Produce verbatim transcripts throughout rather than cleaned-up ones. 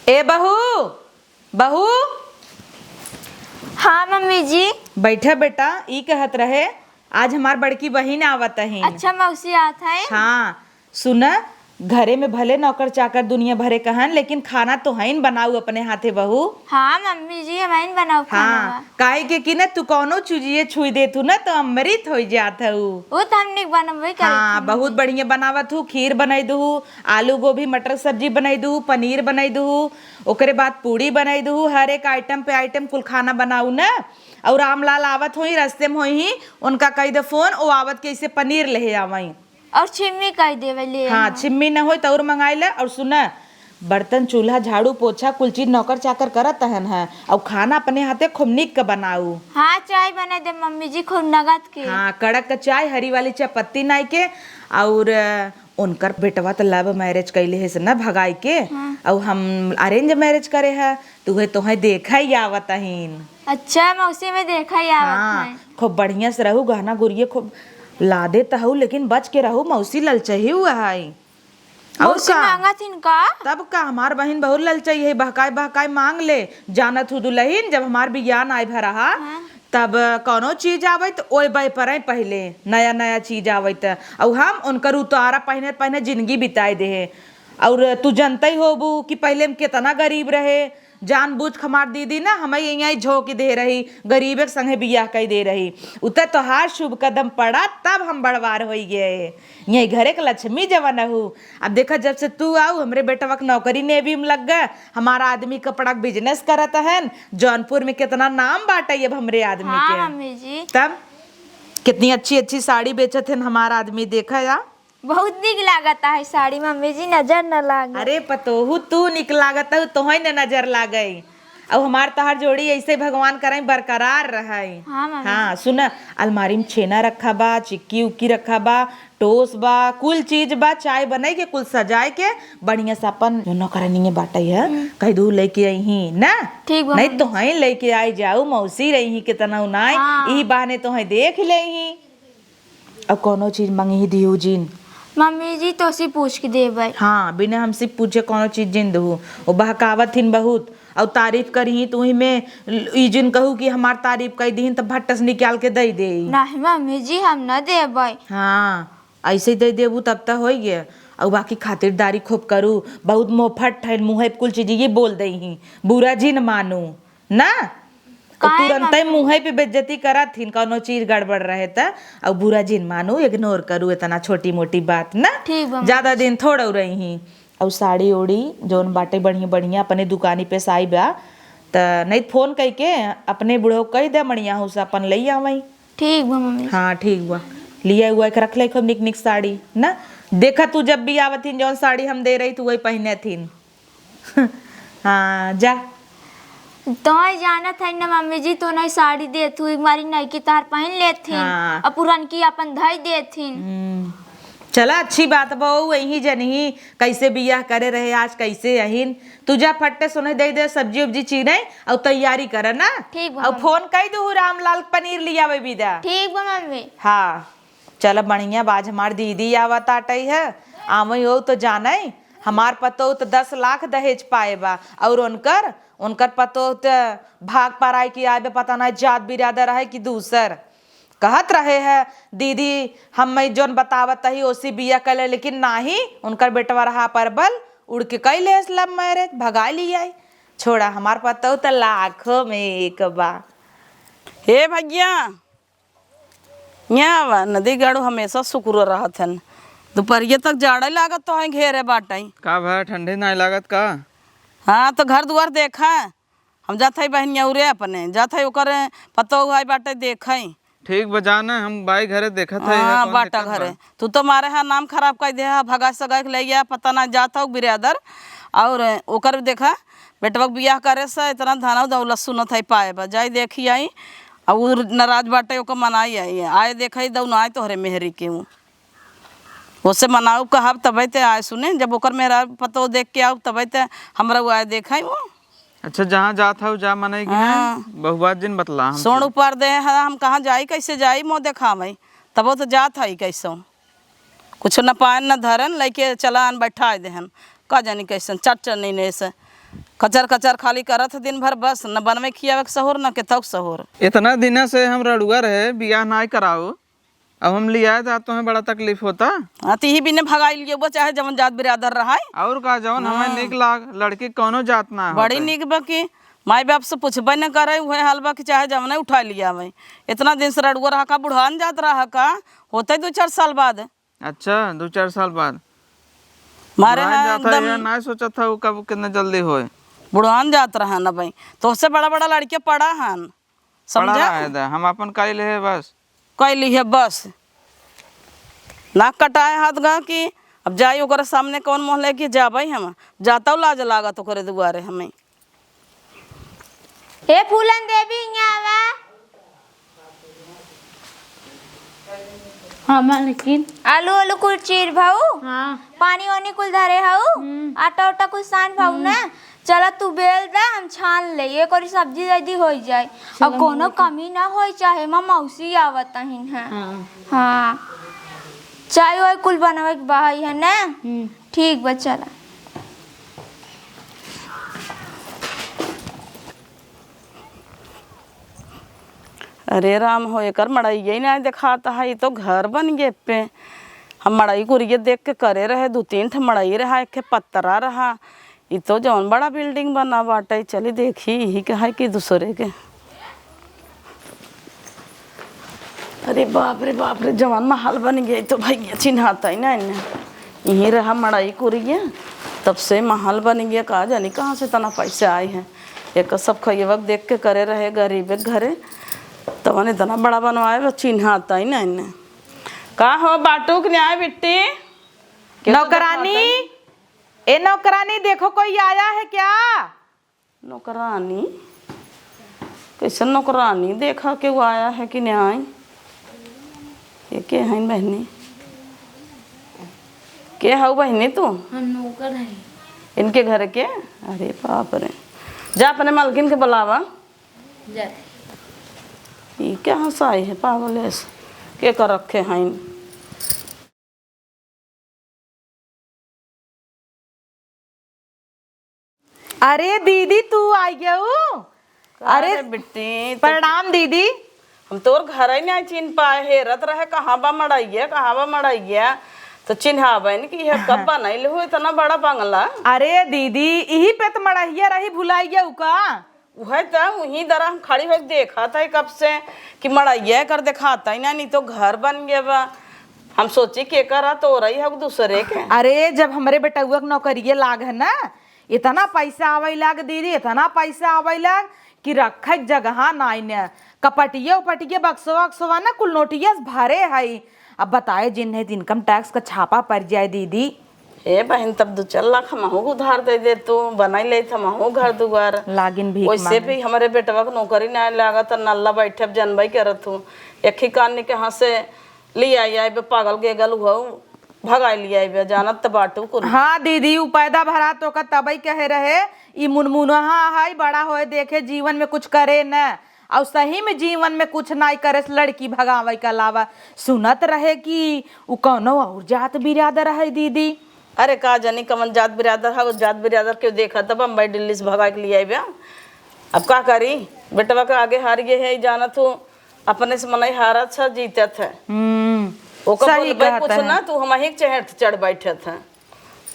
ए बहू, बहू। हाँ मम्मी जी। बैठा बेटा, ई कहत रहे, आज हमार बड़की बहिन आवत अहिन। अच्छा मौसी आत है? हाँ, सुना, घरे में भले नौकर चाकर दुनिया भरे कहन, लेकिन खाना तोहइन बनाऊ अपने हाथे बहू। हाँ मम्मी जी, हमइन बनाऊ खाना। हाँ, काहे के कि ना तू कौनो चीजिए छुई देत हू ना तो अमृत होइ जात हऊ। वो तो हम निक बनबे करे हाँ, थी बहुत मम्मी। बढ़िया बनावत हू, खीर बनाई दू, आलू गोभी मटर सब्जी बनाई दू, पनीर बनाई दू, ओकरे बाद पूड़ी बनाई दू, हर एक आइटम पे आइटम कुल खाना बनाऊ ना। और रामलाल आवत होई, रस्ते में होई ही, उनका कही दे फोन, ओ आवत के इसे पनीर लेहे आवई। और छिम्मी कह देवे ले हाँ, आई। छिम्मी न होई त और मंगाई ले। और सुना, बर्तन चूल्हा झाड़ू पोछा कुल चीज नौकर चाकर करत हन है, और खाना अपने हाथे खूब निक के बनाऊ। हाँ, चाय बना दे मम्मी जी, खूब नगद के। हाँ, कड़क के चाय, हरी वाली चाय पत्ती नाई के। और अ, उनकर बेटवा त love marriage कैले है से ना भगाई के, हाँ। और हम arrange marriage करे है, तुहे तोहे देखा ही आवत अहिन। अच्छा मौसी, में देखा ही आवत हाँ, है। खूब बढ़िया से रहू, गहना गुरिये खूब लादे त हऊ, लेकिन बच के रहू, मौसी ललचही हुआ है। और मौसी का? मांगत हिन का? तब का, हमार बहिन बहुत ललचही है, बहकाए बहकाए मांग ले। जानत हू दुलहिन, जब हमार बियाह नाई भरा हा, हाँ। तब कौनो चीज आवे त ओए बे परे पहले, नया नया चीज आवे त। और हम उनकर उतारा पहने पहने जिंदगी बिताए दे है। और तू जनते ही होबू कि पहले हम कितना गरीब रहे, जानबूझ के हमार दीदी ना हमें यहीं झोंक दे रही, गरीबे के संगे बियाह कर दे रही। उते तोहार शुभ कदम पड़ा तब हम बड़वार होई गए। यही घरे के लक्ष्मी जवन हू। अब देखा, जब से तू आऊ, हमरे बेटवा के नौकरी नेवी में लग गए, हमारा आदमी कपड़ा के business करत हन, जौनपुर में कितना नाम बाटे अब हमरे आदमी हाँ, के। मम्मी जी। तब कितनी अच्छी अच्छी साड़ी बेचत हन हमारा आदमी, देखा या। बहुत निक लागत है साड़ी मम्मी जी, नजर न लागे। अरे पतोहू, तू निक लागत हऊ, तोहई न नजर लागे। अब हमार तोहार जोड़ी ऐसे भगवान करे बरकरार रहे। हाँ, मम्मी। हाँ, सुन, अलमारी में छेना रखा बा, चिक्की उक्की रखा बा, टोस बा, कुल चीज बा, चाय बनाई के, कुल सजाए के, बढ़िया से अपन जो नौकरानी बाटे है, हम्म। कह दू लेके आई ही ना। ठीक बा, नहीं मम्मी। तो हैं लेके आई जाऊ, मौसी रही ही कितना उनाई, हाँ। ई बहाने तो हैं देख ले ही। अब कौनो चीज मंगी ही दिहू जिन। मम्मी जी, तोसे पूछ के देबै। हाँ, बिना हमसे पूछे कौनो चीज जिन दहू। वो बहकावत हिन बहुत, और तारीफ करी ही, तू ही में ई जिन कहू कि हमार तारीफ कई दीहिन, त भट्ट से निकाल के दई दे। नहीं मम्मी जी, हम न देबै। हाँ, ऐसे ही दे देबू तब त होई गया। और बाकी खातिरदारी खूब करू, बहुत मोफट है, मुँहे पे कुल चीज ये बोल दई ही, बुरा जिन मानू। ना? तो काहे तुरंते मानू? मुँहे पे बेइज्जती करत हिन, कौनो चीज गड़बड़ रहे त, और बुरा जिन मानू, ignore करू इतना छोटी मोटी बात ना। ठीक बा, ज्यादा मम्मी। दिन थोड़ा रही ही। और साड़ी ओड़ी जौन बाटे बढ़िया बढ़िया अपने दुकानी पे साई बा, त नहीं त फोन कई के अपने बुढ़ऊ कह दे, मड़िया हूँ से अपन ले आवई। ठीक बा, मम्मी। हाँ, ठीक बा। लिया हुआ एक रख ले खूब निक निक साड़ी ना। देखा तू जब भी आवत हिन, जौन साड़ी हम दे रही, तू वही पहने थिन। हाँ, जा। तोहई जानत है ना मम्मी जी, तो नहीं साड़ी देत हूँ, एक बारी नई की तार पहन लेत हिन, हाँ। और पुरनकी अपन धई देत हिन। हम्म। चला, अच्छी बात बा, वही जनही कैसे बियाह करे रहे, आज कैसे अहिन। तू जा फट्टे सुने दे दे, सब्जी उब्जी चीरे और तैयारी कर ना। ठीक बा और मम्मी। फोन कई दू रामलाल पनीर लियावे बिदा। ठीक बा मम्मी। हाँ। चल बढ़िया बा, आज हमार दीदी आवत आटई है, आवई हो तो जाने, हमार पतोह तो दस लाख दहेज पाए बा, और उनकर, उनकर पतोह तो भाग पराई की आए बा, पता नहीं जात बिरादर है कि दूसर। कहत रहे है दीदी, हम मैं जौन बतावत ही ओसी बिया कले, लेकिन नाही, उनकर बेटवा रहा परबल, उड़ के कई लेस love marriage, भगाई लियाई। छोड़ा, हमार पतोह तो लाखों में एक बा। हे भैया, यहाँ आवा, नदी गाड़ू हमेशा सुकुरो रहत हन। दुपहरिया तक जाड़े लागत तो है घेरे बाटई। का भा, ठंडी नाई लागत का? हाँ, तो घर दुआर देखा। हम जात हई बहिनिया उरे अपने, जात हई ओकर पतोहू आई बाटे देखई। ठीक बा, जाने हम बाई घरे देखत हई, हाँ, कौन बाटा दिक्कत घरे। बा? तू तो मारे हा नाम खराब कर दे हा, भगा सगा के ले गया, पता ना जात हऊ बिरादर। और ओकर देखा, बेटवा के बियाह करे से इतना धन और दौलत सुनत हई पाए बा, जाई देखी आई। और उ नाराज बाटे, ओकर मनाई आई, आए देखई दऊ ना आए तोहरे मेहरी के उ। ओसे मनाऊ कहब तबे ते आए सुने, जब ओकर मेहरा पतोह देख के आऊ तबे ते हमरा उ आए देखई उ। अच्छा, जहाँ जात हऊ जा मनई के हाँ। बहु बात जिन बतला हमसे। सोन ऊपर दे है, हम कहाँ जाई, कैसे जाई, मुँह देखावई, तबो तो जात हई कैसो। कुछ न पायन न धरन, लइके चला आन बैठाए देहन। का जानी कैसन चट चट नहीं ने से। कचर कचर खाली करत है दिन भर, बस न बनवे खियावे के सहूर, न केतौ के सहूर। इतना दिन से हम रड़ुआ रहे, बियाह नाय कराओ, अब हम लियाए जात तो हैं, बड़ा तकलीफ होता। हाँ, तो यही बिने भगाई लियो बा, चाहे जवन जात बिरादर रहाय। और का, जवन हमें हाँ। नीक लाग, लड़की कौनो जात ना बड़ी होते। नीक बा कि माई बाप से पूछबे न करे, उहे हाल बा कि चाहे जवने उठा लियावे। इतना दिन से रड़ुआ रहा का, बुढ़ान जात रहा का, होते दो चार साल बाद। अच्छा, दो चार साल बाद मारे बुढ़ान हाँ जात है, एकदम। ये ना सोचत था वो कब कितना जल्दी होए। बुढ़ान जात रहा न भाई, तो उससे बड़ा बड़ा लड़के पड़ा हन, पड़ा समझा? रहे दे, हम अपन कई ले बस। कई ली है बस, नाक कटाए हाथ गा कि अब जाई ओकरे सामने कौन मुँह लेके जाबे हम, जातौ लाज लागत ओकरे दुआरे हमें। ए फूलन देवी, हियाँ आवा। हाँ, मालकिन। आलू, आलू कुल चीर भाऊ। हाँ। पानी वानी कुल धरे हऊ। हम्म। आटा उटा कुल सान भाऊ हम्म। ना। चला तू बेल दे, हम छान ले। ये कोरी सब्जी जल्दी हो जाए। चलो, और कोनो मम्मी। कमी ना होई, चाहे माँ मौसी आवत अहिन है। हाँ। हाँ। चाय वाय कुल बनावे के बहाई है ना। हम्म। ठीक बा, चला। अरे राम हो, एकर मड़इये नाहीं देखात है, ई तो घर बन गे पे। हम मड़ई कुरिये देख के करे रहे, दू तीन ठे मड़ई रहा, एक ठे पतरा रहा, ई तो जौन बड़ा building बना बाटे। चली देखी, इही के है कि दूसरे के। अरे बाप रे बाप रे, जवन महल बन गया, तो भैया चिन्हाता ही ना इन्हें। यहीं रहा मड़ई कुरिया, तब से महल बन गया। का जानी कहाँ से इतना पैसा आए हैं। एक सब खइयवक देख के करे रहे गरीब के घरे, तवन इतना बड़ा बनवाए, बस चिन्हाता ही ना इन्हें। का हो बाटू के न्याय बिट्टी? केहू तो नौकरानी, देखाता ही। ए नौकरानी, देखो कोई आया है क्या? नौकरानी? कैसन नौकरानी? देखा केहू आया है कि नाहीं? ये के हैं बहनी? के हऊ बहनी तू? हम नौकर हैं। इनके घर के? अरे बाप रे, जा अपने मालकिन के बुलावा। जा। ई कहाँ से आई है पागल ऐसे? के कर रखे हैं? अरे दीदी, तू आई गऊ? अरे अरे बिट्टी, तो प्रणाम दीदी। हम तोर घर ही नहीं चिन्ह पाए, हेरत रहे कहाँ बा मड़इया, कहाँ बा मड़इया, तो चिन्हाबे न कि यह कब बनैल हो इतना बड़ा बंगला। अरे दीदी, इही पे तो मड़हिया रही, भुलाई गऊ का? उहे त, उहीं दरा हम खड़ी होके देखत है कब से कि मड़इया एकर देखात है ना, नहीं तो घर बन गया बा। हम सोची के करा तो रही है दूसरे के। अरे, जब हमरे बेटउआ के नौकरिये लाग है ना, इतना पैसा आवे लाग दीदी, इतना पैसा आवे लाग कि रखे के जगह नाई न। कपटिये उपटिये बक्सवा उक्सवा न कुल नोटिया से भरे हई। अब बताए जिन्हें तो income tax का छापा पड़ जाए दीदी। हे बहिन, तब दू चार लाख हमहू उधार दे दे तू, बनाई लेत हमहू घर दुआर। लागिन भीख वैसे मांगे। भी हमरे बेटवा के नौकरी ना लागत, नल्ला बैठे, अब जनबई करत हूँ। एक ही कान के हाँ से लियाई आइबे, पागल गेगल हुआ, भगाई लियाई आइबे, जानत त बाटू कुल। हाँ दीदी, उ पैदा भरा तो का तबई कहे रहे, ई मुनमुनहा है, बड़ा होए देखे जीवन में कुछ करे न। और सही में जीवन में कुछ नाई करे से लड़की भगावे के अलावा। सुनत रहे कि उ कौनो और जात बिरादर है दीदी। अरे का जानी कमन जात बिरादर है, उ जात बिरादर के देखा त बम्बई दिल्ली से भगा के लियाई आइबे। अब का करी, बेटवा के आगे हार गए है, जानत हूँ अपने से मनई हारत छ, जीतत है। हम्म, ओकर सही बोलबे कहत कुछ है। ना, तू हमही के चहेट चढ़ बैठत है।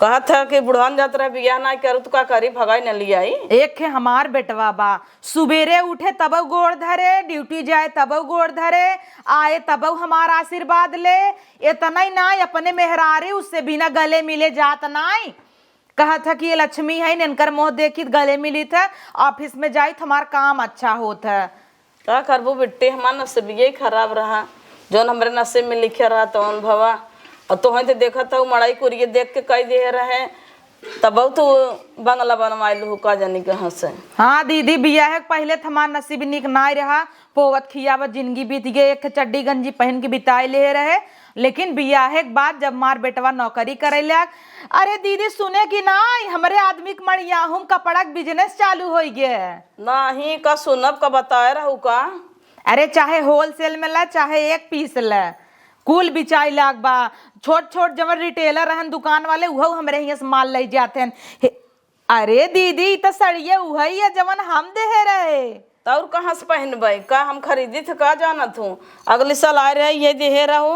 कहत है कि बुढ़ान जात रहे, बियाह नाई करू, तो का करी, भगाई न लियाई। एक है हमार बेटवा बा, सुबेरे उठे तबउ गोड़ धरे, ड्यूटी जाए तबउ गोड़ धरे, आए तबउ हमार आशीर्वाद ले। इतना ही ना, अपने मेहरारू उससे बिना गले मिले जात नाई। कहत है कि ये लक्ष्मी है, इनकर मुँह देखी त गले मिली थ, ऑफिस में जाई त हमार काम अच्छा होत है। का करबू बिट्टी, हमार नसीबिये खराब रहा, जौन हमरे नसीब में लिखे रहा तौन भवा। और तोहन तो देखत हऊ, मड़ई कुरिये देख के कई दिहे रहे, तब तू बंगला बनवाए लूहू का जानी कहाँ से। हाँ दीदी, बियाहे के पहिले त हमार नसीब नीक नाई रहा, पोवत खियावत जिंदगी बीत गए, एक ठे चड्डी गंजी पहन के बिताए ले रहे, लेकिन बियाहे के बाद जब मार बेटवा नौकरी करे लाग, अरे दीदी सुने कि नाई, हमरे आदमी के मड़ियाहू में कपड़ा के बिजनेस चालू होइ गए। नाही का सुनब का बताए रहू का? अरे चाहे होलसेल में ला, चाहे एक पीस ला, कुल बिचाई लाग बा। छोट छोट जवन रिटेलर रहन दुकान वाले, उहउ हमरे हियाँ से माल लइ जात हन। हे, अरे दीदी, ई त सड़िया उहइ है जवन हम देहे रहे। त अउर कहाँ से पहिनबइ? का हम खरीदी थे, का जानत हूँ? अगले साल आए रहे, ये देहे रहो,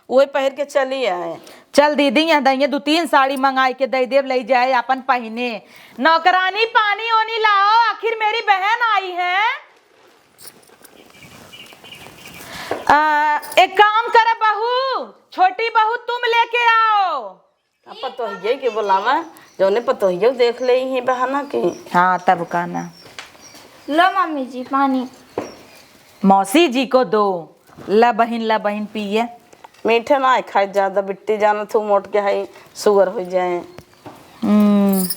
उहे पहिर के चली आए। चल दीदी, यहाँ दइए दू तीन साड़ी मंगाई के दइ देब, लइ जाए आपन पहिने। नौकरानी, पानी ओनी लाओ, आखिर मेरी बहन आई है। आ, एक काम कर बहू, छोटी बहू तुम लेके आओ। अब पतोहिए के बोलावा, जौने पतोहियो देख ले ही बहाना के। हाँ, तब का ना। लो मम्मी जी पानी। मौसी जी को दो। ला बहिन, ला बहिन पिए। मीठा ना खाए ज्यादा बिट्टी, जानत हूँ मोट के है, शुगर हो जाए। हम्म।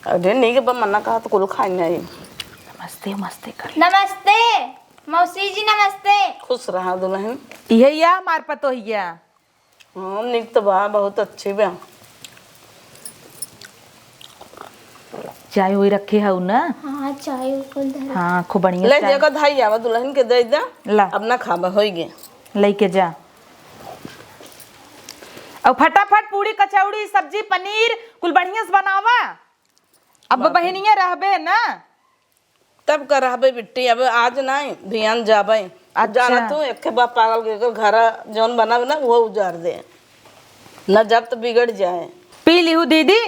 अरे नीक बा, मना कहा तो कुल खाई नहीं। नमस्ते, नमस्ते कर। नमस्ते मौसी जी, नमस्ते। खुश रहा दुल्हन। इहे या हमार पतोहिया। हाँ, नीक तो बा, बहुत अच्छी बा। चाय वही रखे हऊ ना? हाँ, चाय कुल धर। हाँ, खूब बढ़िया ले चाय। जेकर धाई आवा, दुल्हन के दे दे। ला। अब ना खाबा, होई गे। लेके जा। अब फटाफट पूड़ी, कचौड़ी, सब्जी, पनीर कुल बढ़िया से बनावा। अब बाप रे। बहिनिया रहबे ना। तब का रहबे बिट्टी, अब आज नाई, बिहान जाबे। अच्छा। जाना तू, एक बार पागल के घर जौन बनावे ना, वो उजार दे, न जब तो बिगड़ जाए। पी लिहू दीदी?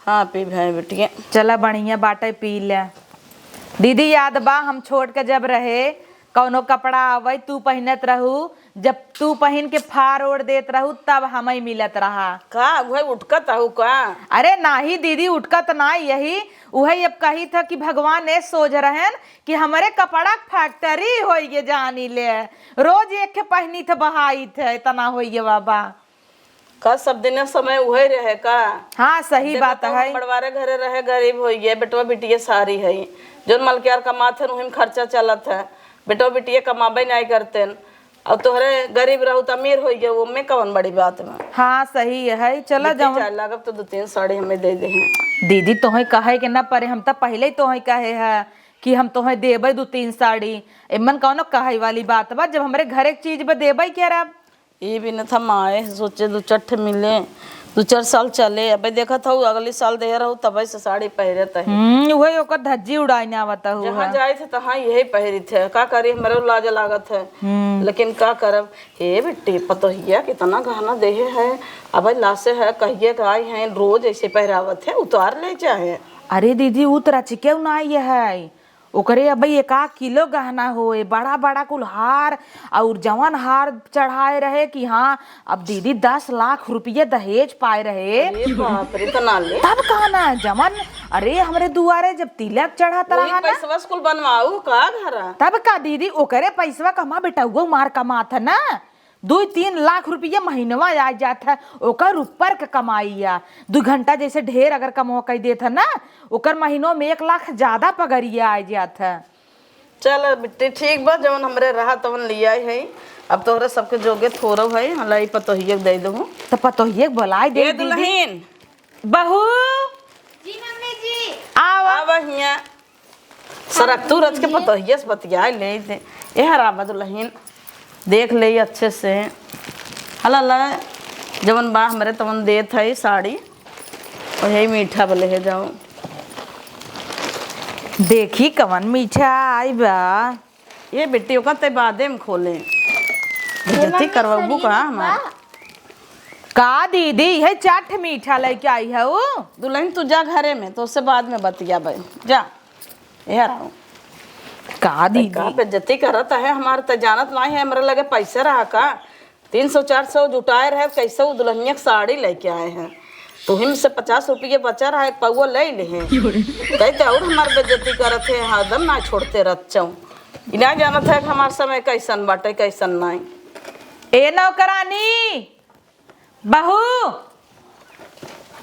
हाँ, पी भाई बिटिया। चला, बढ़िया बाटे, पी ले। दीदी, याद बा, हम छोट के जब रहे, कौनो कपड़ा आवै, तू पहिनत रहू, जब तू पहिन के फार ओढ़ देत रहू, तब हमई मिलत रहा। का उहे उठकत हऊ का? अरे नाही दीदी, उठकत ना, यही उहे अब कही था कि भगवान ए सोझ रहन कि हमरे कपड़ा के फैक्ट्री होइगे जानी ले, रोज एक के पहिनी थे बहाई थे, इतना होइगे बाबा। का सब दिन समय उहे रहे का? हाँ, सही देखा बात तो है। बड़वारे घरे रहे, गरीब होइगे, बेटवा बिटिया सारी है, जौन मलकियार कमात है, उही में खर्चा चलत है, बेटवा बिटिया कमाबे नाई करतेन। अउर तोहरे गरीब रहू त अमीर होइगे, ओमे कवन बड़ी बात बा? हाँ, सही है। चला बिट्टी जवन चाहे लागब तो दू तीन साड़ी हमें दे दे हैं। दीदी, तोहे कहे के ना परे, हम त पहिले ही तोहे कहे है कि हम तोहे देबे दू तीन साड़ी। एमन कौनो कहे वाली बात बा, जब हमरे घरे के चीज बा देबे के रब। ई भी न था माए, सोचे दू चार ठे मिले, दू चार साल चले। अबे देखत हऊ, अगले साल दे रहू, तबे से साड़ी पहिरत है। हम्म, उहे ओकर धज्जी उड़ाई ना आवत हऊ जहाँ है। जाए थे, तहाँ यही पहिरी थे। का करी, हमरे लाज लागत है। हम्म। लेकिन का करब, हे बेटी, पतोहिया कितना गहना देहे है। अबे लासे है, कहिए का आई है, रोज ऐसे पहिरावत है, उतार ले चाहे। अरे दीदी, उ त रचिके ना आई है। ओकरे अबे एक आध किलो गहना होए, बड़ा बड़ा कुल हार, अउर जवन हार चढ़ाए रहे कि हाँ, अब दीदी दस लाख रुपये दहेज पाए रहे। अरे बाप रे, इतना ले? तब का ना, जवन, अरे हमरे दुआरे जब तिलक चढ़त वही रहा ना, पैसवा से कुल बनवाऊ का घरा? तब का दीदी, ओकरे पैसवा का हमार बेटउआ मार कमात है ना। दुई तीन लाख रुपया महीनवा आ जात है, ओकर ऊपर के कमाई आ। दू घंटा जैसे ढेर अगर कमवा कई देत है ना, ओकर महीनों में एक लाख ज्यादा पगरिया आ जात है। चल बिट्टी, ठीक बा, जवन हमरे रहा तवन लियाई है। अब तोहरे सबके जोगे थोरो है, हलाई पतोहिए के दे दहू। तो पतोहिए के बोलाई दे ए दीदी। दुल्हन। बहू। जी मम्मी जी। आवा। आवा हियाँ। सरक तू रच के पतोहिया से बतिया ले दे। ए हरा बा दुल्हन, देख ले अच्छे से। हला ला, जवन बा हमरे तवन देत है साड़ी, वही मीठा बले है जाओ। देखी कवन मीठा आई बा। ये बेटी, ओका ते बादे में खोले। बेइज्जती मम्मी, करवाबू सड़िए का में हमार? बा। का दीदी, इहे चार ठे मीठा लेके आई है उ? दुल्हन, तू जा घरे में, तो उससे बाद में बतियाबे। जा, इहे रहो। का दीदी? का बेइज्जती करत है हमार, त जानत नाही है, हमरे लगे पैसे रहा का? तीन सौ चार सौ जुटाए रहे, कैसे उ दुल्हनिया के साड़ी लेके आए हैं। तुहिम से पचास रुपये बचा रहा, एक पौवा ले ले हैं। कही तो और हमार बेइज्जती करत है, हरदम ना छोड़ते रहत चौ। ई ना जानत है कि हमार समय कैसन बाटे, कैसन नाई। ए नौकरानी, बहू,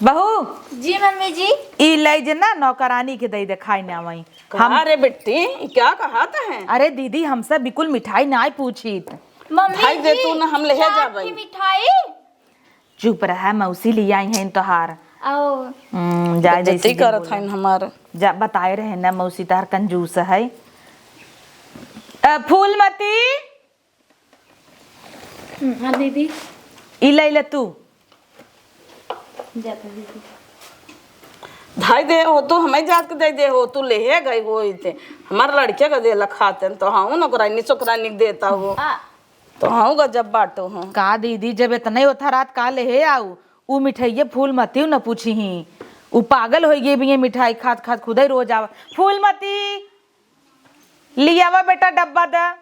बहू। जी मम्मी जी। ई ले जे ना नौकरानी के दे दे, खाई ना वहीं। का हम रे बेटी, ई क्या कहत है? अरे दीदी, हमसे बिल्कुल मिठाई ना पूछित। मम्मी भाई दे जी, तू ना, हम ले चाट जाबे। की मिठाई। चुप रहा, मौसी ले आई हैं तोहार। आओ। हम्म, जाए दे बेइज्जती सीधे करत बोले। हैं हमार। जा, बताए रहे ना मौसी तोहार कंजूस है। अ, फूलमती। हम्म, हाँ दीदी। ई ले ले तू। जाता दीदी। हाय दे हो तू, हमें जात के दे दे हो, तू लेहे गई हो इते। हमार लड़के का देला खाते हैं, तो हाँ, नौकरानी, छोकरानी के देता हो। आ। तो हाँ, गजब बाटो हो। का दीदी, जब इतने ओथा रात का लेहे आऊ, उ मिठाइये फूलमती न पूछी ही। उ पागल होई गई भी ये मिठाई खात खात खुदे रोज आवा। फूलमती, लियावा बेटा डब्बा द।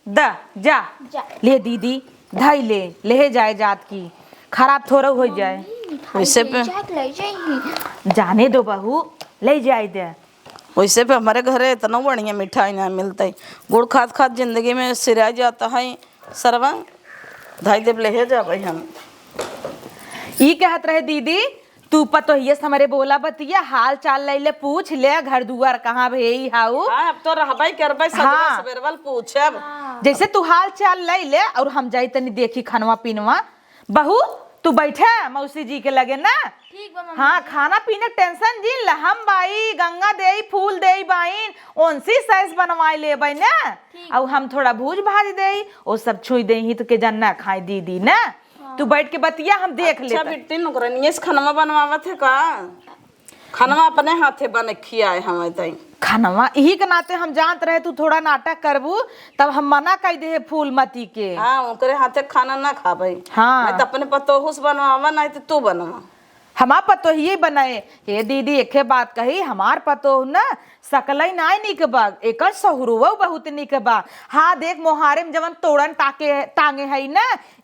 द, जा। जा। ले दीदी, धई ले, लेहे जाए जात की। खराब थोड़ा हो जाए। मम्मी, मिठाई वैसे ले पे जाए, ले जाइही। जाने दो बहू, ले जाए दे। वैसे पे हमारे घरे इतना बढ़िया मिठाई ना मिलता है। गुड़ खात खात जिंदगी में सिरा जाता है सरवा। धई देब, लेहे जाबे हम। ई कहत रहे दीदी, तू पतोहिया से हमरे बोला बतिया, हाल चाल ले ले, पूछ ले, घर दुआर कहाँ भेई हाउ। हाँ, अब तो रहबे करबे, सजवा हाँ। सबेरवा ले पूछब। हाँ। जैसे तू हाल चाल ले ले और हम जाई तनी देखी खनवा पीनवा। बहू, तू बैठे मौसी जी के लगे ना। ठीक बा, मम्मी। हाँ, खाना पीने के tension जिन ल, हम बाई, गंगा देई, फूल देई बाइन, ओनसी सैस बनवाई लेबै ना। ठीक। और हम थोड़ा भूज भाज देई, ओ सब छुई देई ही तो के जन्ना खाई दीदी ना। हाँ। तू बैठ के बतिया, हम देख अच्छा लेते। बिट्टी, नौकरनिये से खनवा बनवावत है का? खनवा अपने हाथे बने खियाए हमें तई। खनवा इही के नाते हम जानत रहे तू थोड़ा नाटक करबू, तब हम मना कई दे फूलमती के। हाँ, ओकरे हाथे खाना ना खाबे। हाँ। मैं तो अपने पतोहू से बनवावा, नहीं तो तू बनवा। हमार पतोहिये बनाए। हे दीदी, एके बात कही, हमार पतोह न सकलई नाई निक बा, एकर सहुरवो बहुत निक बा। हाँ, देख, मोहारे में जवन तोड़न टाके, टांगे हई न,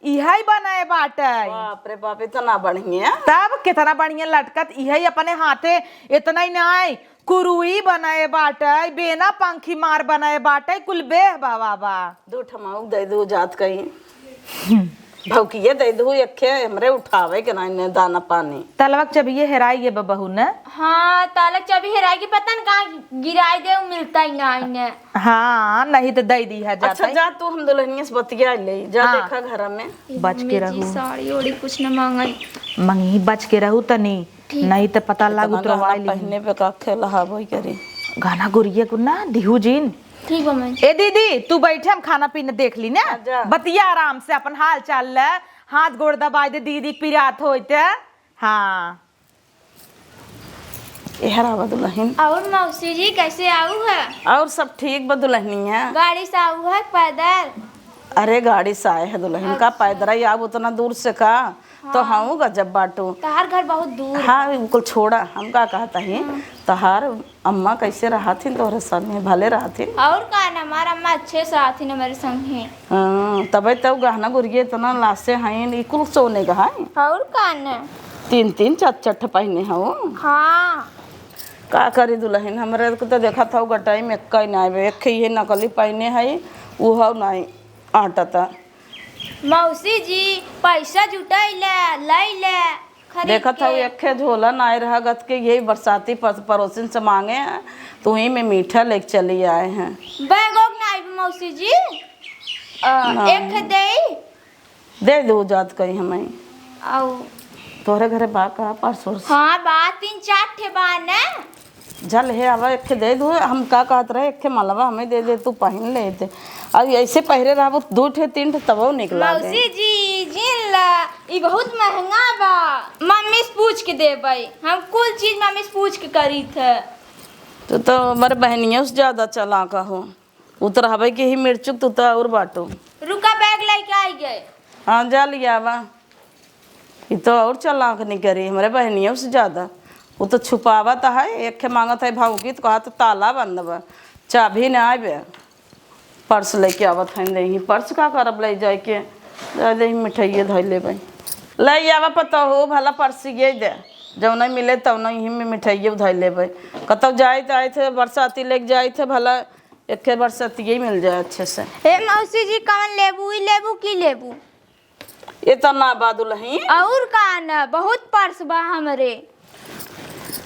इहई बनाए बाटै। बाप रे बाप, इतना बढ़िया। तब कितना बढ़िया लटकत, इहई अपने हाथे, इतना ही नाई, कुरुई बनाए बाटै, बेना पंखी मार बनाए बाटै, कुल बेह बाबा बा। दू ठमाउक दे दू जात कहीं। भौकिये दे दू, एक्खे हमरे उठावे के नाई ने दाना पानी। तलवा के चबिये हेराई गे बा बहू न। हाँ, ताला के चाबी हेराई गे, पता न कहाँ गिराई दे, मिलता ही नाई ने। हाँ, नहीं तो दे दी है जाता अच्छा, ही। जा तू हम दुल्हनिया से बतिया ले, जा हाँ। देखा घर में। ए बच के मम्मी जी, रहू। साड़ी ओड़ी कुछ न मांगई। मंगी बच के रहू तनी, ठीक। नहीं तो पता लागू इतना तो गहना वाली। पहने पे का खेला हा वही करी। गहना गुरिये को ना दिहू जिन। ठीक बा माई। ए दीदी, तू बैठे, हम खाना पीना देख ली ना। हाँ, जा। बतिया आराम से, अपन हाल चाल ले, हाथ गोड़ दबाई दे, दीदी पिरात होइत। हाँ। एहर आवा दुल्हन। और मौसी जी, कैसे आऊ है? और सब ठीक बा दुल्हनिया। गाड़ी से आऊ है, पैदल? अरे, गाड़ी से आए है दुल्हन, का अच्छा। पैदल आई, आऊ उतना दूर से का? तो हाँ। हाँ, गजब बाटू। तहार घर बहुत दूर हाँ, बा। बिल्कुल छोड़ा, हम का कहता ही, हाँ। तहार अम्मा कैसे रहत हिन तोहरे संगे, भले रहत हिन? और का ना, हमार अम्मा अच्छे से आथिन हमारे संगे। हाँ, तबे तो गहना गुरिये इतना लासे हैं, ई कुल सोने का है। और का ना? तीन तीन चार चार ठे पहने हो। हाँ। का करी दुल्हन, हमरे को तो देखा था गटाई में एक्का ही ना आवे, एक ही ये नकली पहने है, वो हो नहीं आटता। मौसी जी, पैसा जुटाई ले, लाई ले, खरीद देखत हऊ, के। एक्खे झोला नाई रहा गत के, यही बरसाती पर-, पड़ोसिन से मांगे हैं, तो वहीं में मीठा लेके चली आए हैं। बैगो के नाई बा मौसी जी? अ, ना। एक देई? दे दो जात कहीं हमें। आऊ। तोहरे घरे बा का पर्स उर्स? हाँ, बा, तीन चार ठे बा ने। जा ले आवा, एक ठे दे दू। हम का कहत रहे, एक ठे मलवा हमें दे दे, तू पहिन लेते। अब ऐसे पहिरे रहबू दू ठे तीन ठे, तबो निक लागे। मौसी जी, जिन ला, ई बहुत महंगा बा। मम्मी से पूछ के देबै, हम कुल चीज मम्मी से पूछ के करीत है। तू तो हमारे बहनियों से ज्यादा चालाक हो। उ तो रहबे के ही मिर्चुक, तू तो और बाटो। रुका, बैग लेके आई गए। हाँ, जा लिया आवा। ई तो और चालाक निकरी, हमरे बहनियों से ज्यादा। उ तो छुपावत है, एक ठे मांगत है भौंकी, तो कहत ताला बंद बा, चाभी ना आवे। पर्स लेके आवत है, देही पर्स का करब ले जाए के, जा देही मिठाइये धइ लेबै। ले आवा पतोहू, भला पर्स ये दे, जौन मिले तौन यही में मिठाइये धइ लेबै। कतौ जाए तो आए थे, बरसाती लेके जाए थे, भला एक बरसातिये मिल जाए अच्छे से। ए मौसी जी, कौन लेबू, ई लेबू की लेबू? ये तो ना बा दुल्हन। और का न, बहुत पर्स बा हमरे।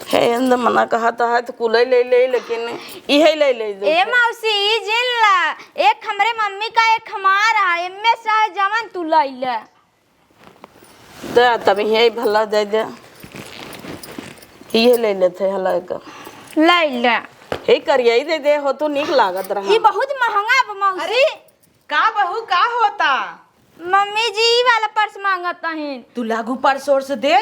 हे, इंद मना कहत है तो कुले ले ले, लेकिन इहे ले ले दो। ए मौसी, ई जिन ला, एक हमरे मम्मी का, एक हमारा, एमे से जवन तू ले ले। दे, तब इहे भला दे दे। इहे ले लेते हला एक। ले ले। हे करिया, ई दे दे हो, तू नीक लागत रहा। ई बहुत महंगा बा मौसी। अरे, का बहू, का होता? मम्मी जी, ई वाला पर्स मांगत हईन। तू लागू पर्स ओर्स दे,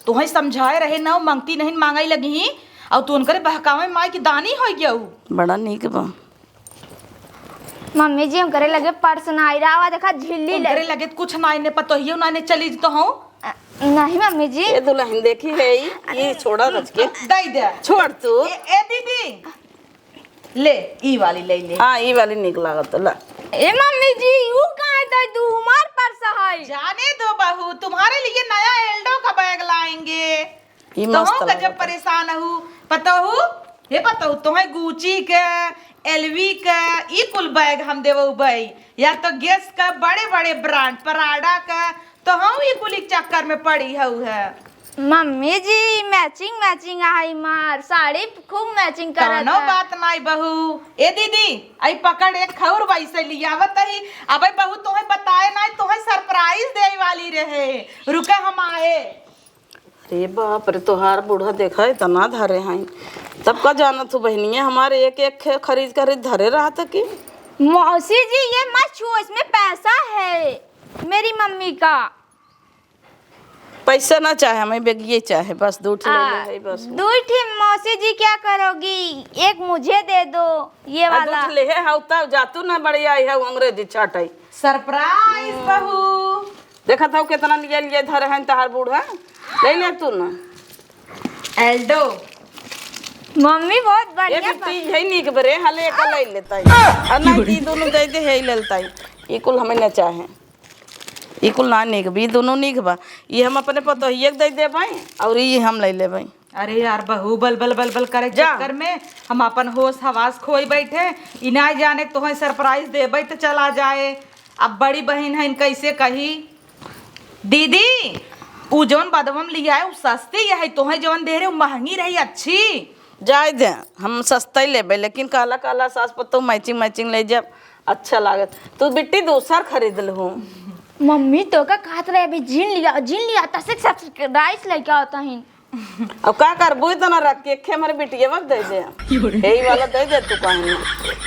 तोहई समझाए रहे ना, मांगती नहीं मांगई लगी, और तू उनकरे बहकावे माई की दानी हो गयू। बड़ा नीक बा। मम्मी जी, उनकरे लगे पर्स ना आई रहा, देखा झिल्ली उनकरे लगे। लगे कुछ ना आने, पतोहियो ना आने, चली तो हूँ। अ, नहीं मम्मी जी। ये दुल्हन देखी है, ई, ई छोड़ा रच के। दे दे। छोड़ तू। ए, ए दीदी, ले, ई वाली ले ले। हाँ, ई वाली नीक लागत, ला। ए मम्मी जी, ऊ काहे दे दू? हमार पर्स है। जाने दो बहू, तुम्हारे लिए नया एल्डो का बैग लाएंगे। ई तो मस्त गजब लागत। परेशान हूँ। पतोहू, हे पतोहू, तोहे Gucci के, L V के, ई कुल बैग हम देवो बई, या तो Guess का बड़े बड़े ब्रांड, Prada का, तो हम ई कुल एक चक्कर में पड़ी हऊ है। मम्मी जी, मैचिंग मैचिंग आई मार, साड़ी खूब मैचिंग करत कौनो है। बात नाई बहू। ए दीदी, आई पकड़ एक खौर वैसे लियावत ही। अबे बहू, तोहे बताए नाई, तोहे सरप्राइज देई वाली रहे। रुका, हम आए। अरे बाप रे, तोहार बूढ़ा देखा इतना धरे हैं। तब का जानत हो बहनिया, हमारे एक एक खे-, खरीद खरीद धरे रहत कि। मौसी जी, ये मत छुओ, इसमें पैसा है मेरी मम्मी का। पैसा ना चाहे, हमें बेगिए चाहे, बस दू ठे ले आ, ले है, बस। दू ठे मौसी जी क्या करोगी, एक मुझे दे दो, ये आ, दू वाला। ठे ले है, हाउ तब जा तू ना बढ़िया है, अंग्रेजी चाटई। सरप्राइज बहू। देखत हौ केतना लिए लिए धरे हैं तहार बूढ़ा। ले ले तू ना। एल्डो। मम्मी बहुत ये बढ़िया बिट्टी बा। यही नीक बरे, हले एक ले लेता है। और ना की दोनों दे दे, यही ले लेता है। ये कुल हमें ना चाहे। ई कुल ना नीक बा, ई दुनू नीक बा। ई हम अपने पतोहिए के दे देबै और ई हम ले लेबै। अरे यार, बहू बल बल बल बल करे के जा। चक्कर में हम अपन होश हवास खोई बैठे। ई ना जाने के तोहे सरप्राइज देबै त चला जाए। अब बड़ी बहिन हइन, कैसे कही? दीदी, उ जौन बदवम लियाए, उ सस्ती है, तोहे जौन दे रहे, उ महंगी रही, अच्छी। जाए दे, हम सस्ता ही लेबै, लेकिन काला काला सास पतोह मैचिंग मैचिंग ले जब अच्छा लागत। तू बिट्टी दूसर खरीद लहू। मम्मी, तो का कहत रहे, अभी जीन लिया, जीन लिया, तसे सब्सक्राइब लेके आवत हईन। अब का करबू, इतना रख के, खे हमरे बिटिया बक दे दे। यही वाला दे दे तू कहीं ना।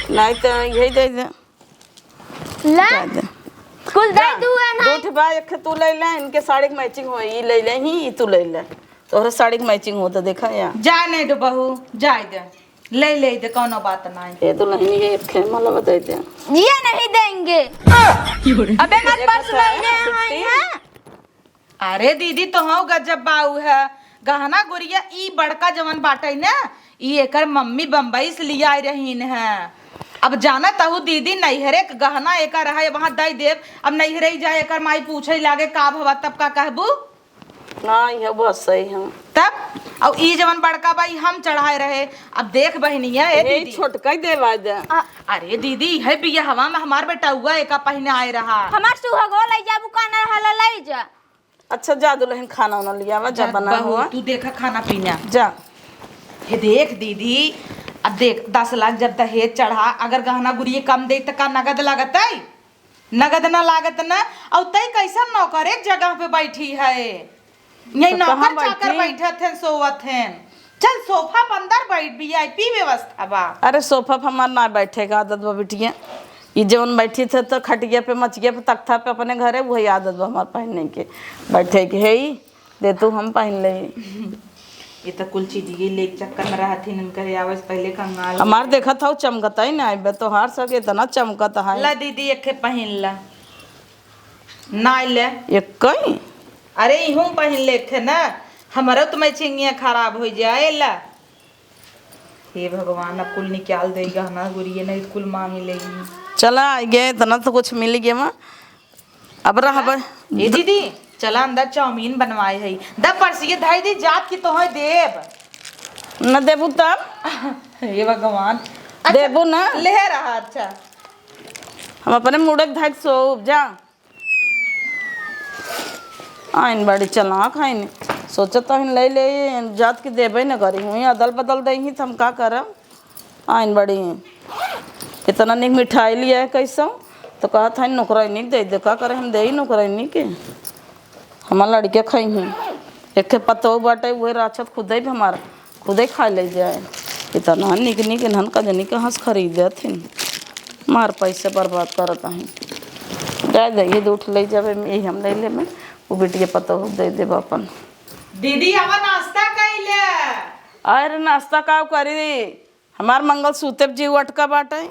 नहीं तो यही दे दे। ला, दे दे। कुल दे जा, दू है ना। दू ठे बा, एक ठे तू ले ले, इनके साड़ी के मैचिंग हो, ई ले ले ही, ई तू ले ले। तोहरे साड़ी के मैचिंग हो तो देखा या। जा नहीं दो बहू, जाए दे। ले ले दे, कौनो बात नहीं। ये तो नहीं, ये एक ठे मला बता दे। ये नहीं देंगे। अबे मत ये पर्स कथा ले है, ले आए छुट्टी। हैं। अरे दीदी, तोहउ गजब बाऊ है। गहना गुरिया ई बड़का जवन बाटइ न, ई एकर मम्मी बम्बई से लियाइ रहीन है। अब जानत हउ दीदी, नैहरे क गहना एकर है, वहाँ दइ देब। अब नैहरे ही जाए, एकर माई पूछइ लागे का भवा, तब का कहबू? ना, इहे बस सही हम। तब? अउ ई जवन बड़का बा, ई हम चढ़ाए रहे। अब देख बहिनिया, ए ए, दीदी। छोटका ही देवा दे। आ, अरे दीदी, है बियहवा में हमार बेटउआ एका पहिने आए रहा। हमार सुहगो लइ जाबू, काना हला लइ जा। अच्छा, जा दुलहिन, खाना उना लियावा, जा जा बना बहू, हुआ। तू देखा खाना पीना। जा। हे देख दीदी, अब देख, दस लाख जब दहेज चढ़ा, अगर गहना गुरिये कम दे त का नगद लागत है? नगद ना लागत ना। अउ तई कैसन नौकर एक जगह पे बैठी है? यही तो कहाँ नौकर चाकर बैठी? बैठत हैं, सोवत हैं। चल सोफा पर अंदर बैठ, V I P व्यवस्था बा। अरे सोफा पर हमार ना बैठे का आदत बा बिटिया। ई जवन बैठी थे तो खटिया पे, मचिया पे, तख्ता पे अपने घरे, वही आदत बा हमार पहनने के, बैठे के। हे ई, दे तू, हम पहन ले। ये तो कुल चीज ये ले चक्कर में रहत ही, इनकर आवे से पहले कंगाल। हमार देखत हौ चमकत ही ना, बे तोहार सब इतना चमकत है। ला दीदी, एक ठे पहन ला। ना ले। एक कहीं? अरे इहूँ पहन ले एक ठे ना, हमारो तो मैचिंगिया खराब हो जाए ला। हे भगवान, अब कुल निकाल दे गहना गुरिये, नहीं तो कुल मांगे लेगी। चला, आ गए, इतना तो कुछ मिल गया वहाँ। अब रह, अब ए दीदी, चला अंदर चाउमीन बनवाए है। द परसिए धई दी जात की तोहे देब। न देबू तब? हे भगवान। अच्छा, देबू ना? ले रहा, अच्छा। हम अपने मुड़क धक सोब जा। आइन बड़ी चलाक है ने। सोचत हन ले ले, जात की देबे न करी हुई, अदल बदल दे ही, त हम का करब? आइन बड़ी, इतना निक मिठाई लिया है कैसो, तो कहत है नौकरानी दे दे, का करे हम देई नौकरानी के, हमार लड़के खाई हैं। एक ठे पतोह बाटे, उहे राछत खुदे भी हमार, खुदे खा ले जाए। इतना निक निक इन्हन का जनी कहाँ से खरीदत हिन, मार पैसे बर्बाद करत हैं। जाए दे, ये दो ठो ले जाबे, यही हम ले लेबे, वो बिटिया पतोह दे देबे अपन। दीदी, आवा नाश्ता कइले। अरे नाश्ता का करी, हमार मंगल सूते पे जीव अटका बाटे,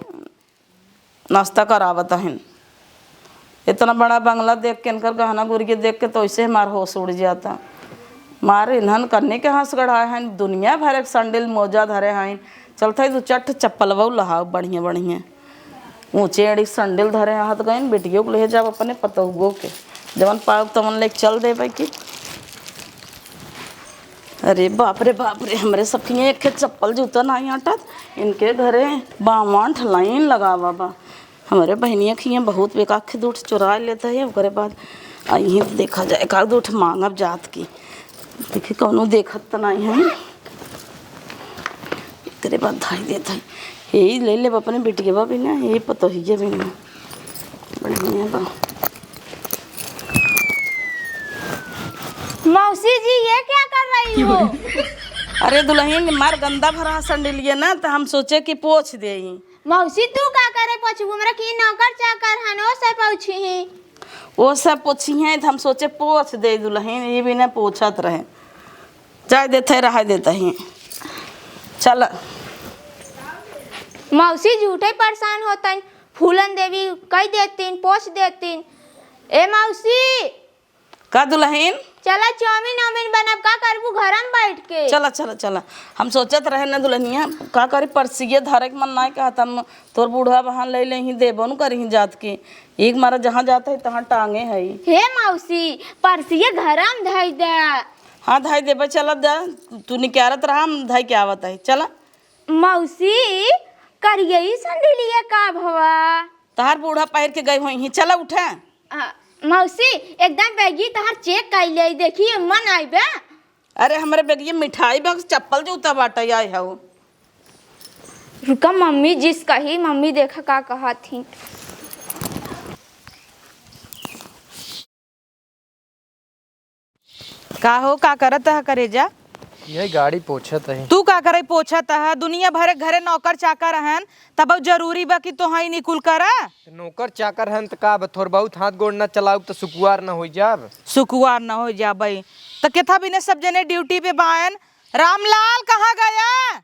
नाश्ता करावत हन। इतना बड़ा बंगला देख के, इनकर गहना गुरिया देख के तो ऐसे हमार होश उड़ जाता। मारे इन्हन कन्ने के हंस गढ़ाए हैं, दुनिया भर एक सैंडल मोजा धरे हैं, चलते दो चार ठे चप्पलवा लहाओ बढ़िया बढ़िया। ऊंचे एड़ी सैंडल धरे हाथ गइन, बेटियों के ले जाब अपने पतोहुओ के, जवन पाउब तवन लेके चल देबे की। अरे बाप रे बाप रे, हमरे सबके एक ठे चप्पल जूता नाहीं आटत, इनके घरे बावन ठे लाइन लगावा बा। हमरे बहिनिया के हियाँ बहुत बेकार के दूठ चुरा लेता है, ओकरे बाद अइहीं तो देखा जाए, एक आध दूठ मांगब जात की। देखी कौनो देखत त नाहीं है, एकरे बाद धाई देत है। यही ले लेब अपने बिटिया भी ना, यही पतोहिया भी ना। बढ़िया बा। मौसी जी, ये क्या कर रही हो? अरे दुलहिन, मार गंदा भरा सैंडलिया ना, तो हम सोचे कि पोछ देई। मौसी, तू का करे पोछबू? हमरा की नौकर चाकर हन, ओ से पोछी ही। ओ से पोछी हैं, तो हम सोचे पोछ दे दुलहिन, ये भी ना पोछत रहे। जाए देते, रहा देते ही। चल। मौसी झूठे परेशान होतन, फूलन देवी कह देतीन, पोछ देतीन। ए मौसी, का दुलहिन? चला चाउमीन वाउमीन बनब, का करबू घरम बैठ के? चला, चला, चला। हम सोचत रहे ना दुलहिनिया, का करी, परसिए धरे के मन नाय कहत, हम तोर बूढ़ा बहान ले लेही, देबो न करिही जात के। एक मारा जहाँ जात है तहाँ टांगे है। हे मौसी, परसिए घरम धई दे। हाँ, धई देबे, चला दे, तू निकारत रहा, हम धई के आवत है, चला। मौसी, करियई सैंडिलिया का भवा? तहार बूढ़ा पहिर के गई होइहीं, चला उठा। आ, मौसी, एकदम बैगी तहार चेक कइ लेई, देखी मन आइबे। अरे, हमरे बैगिया मिठाई बा, चप्पल जूता बाटे, आए हऊ। रुका, मम्मी जिस कही, मम्मी देखा का कहत ही। का हो, का करत ह करेजा? यही गाड़ी पोछत है। तू का करे पोछत ह? दुनिया भरे घरे नौकर चाकर हन, तब जरूरी बा कि तोहई निकुल करा? नौकर चाकर हन त का बा, थोर बहुत हाथ गोड़ न चलाउब त सुकुवार न होइ जाब। सुकुवार न होइ जाबई त केथा बिने सब जने ड्यूटी पे बायन। रामलाल कहाँ गया?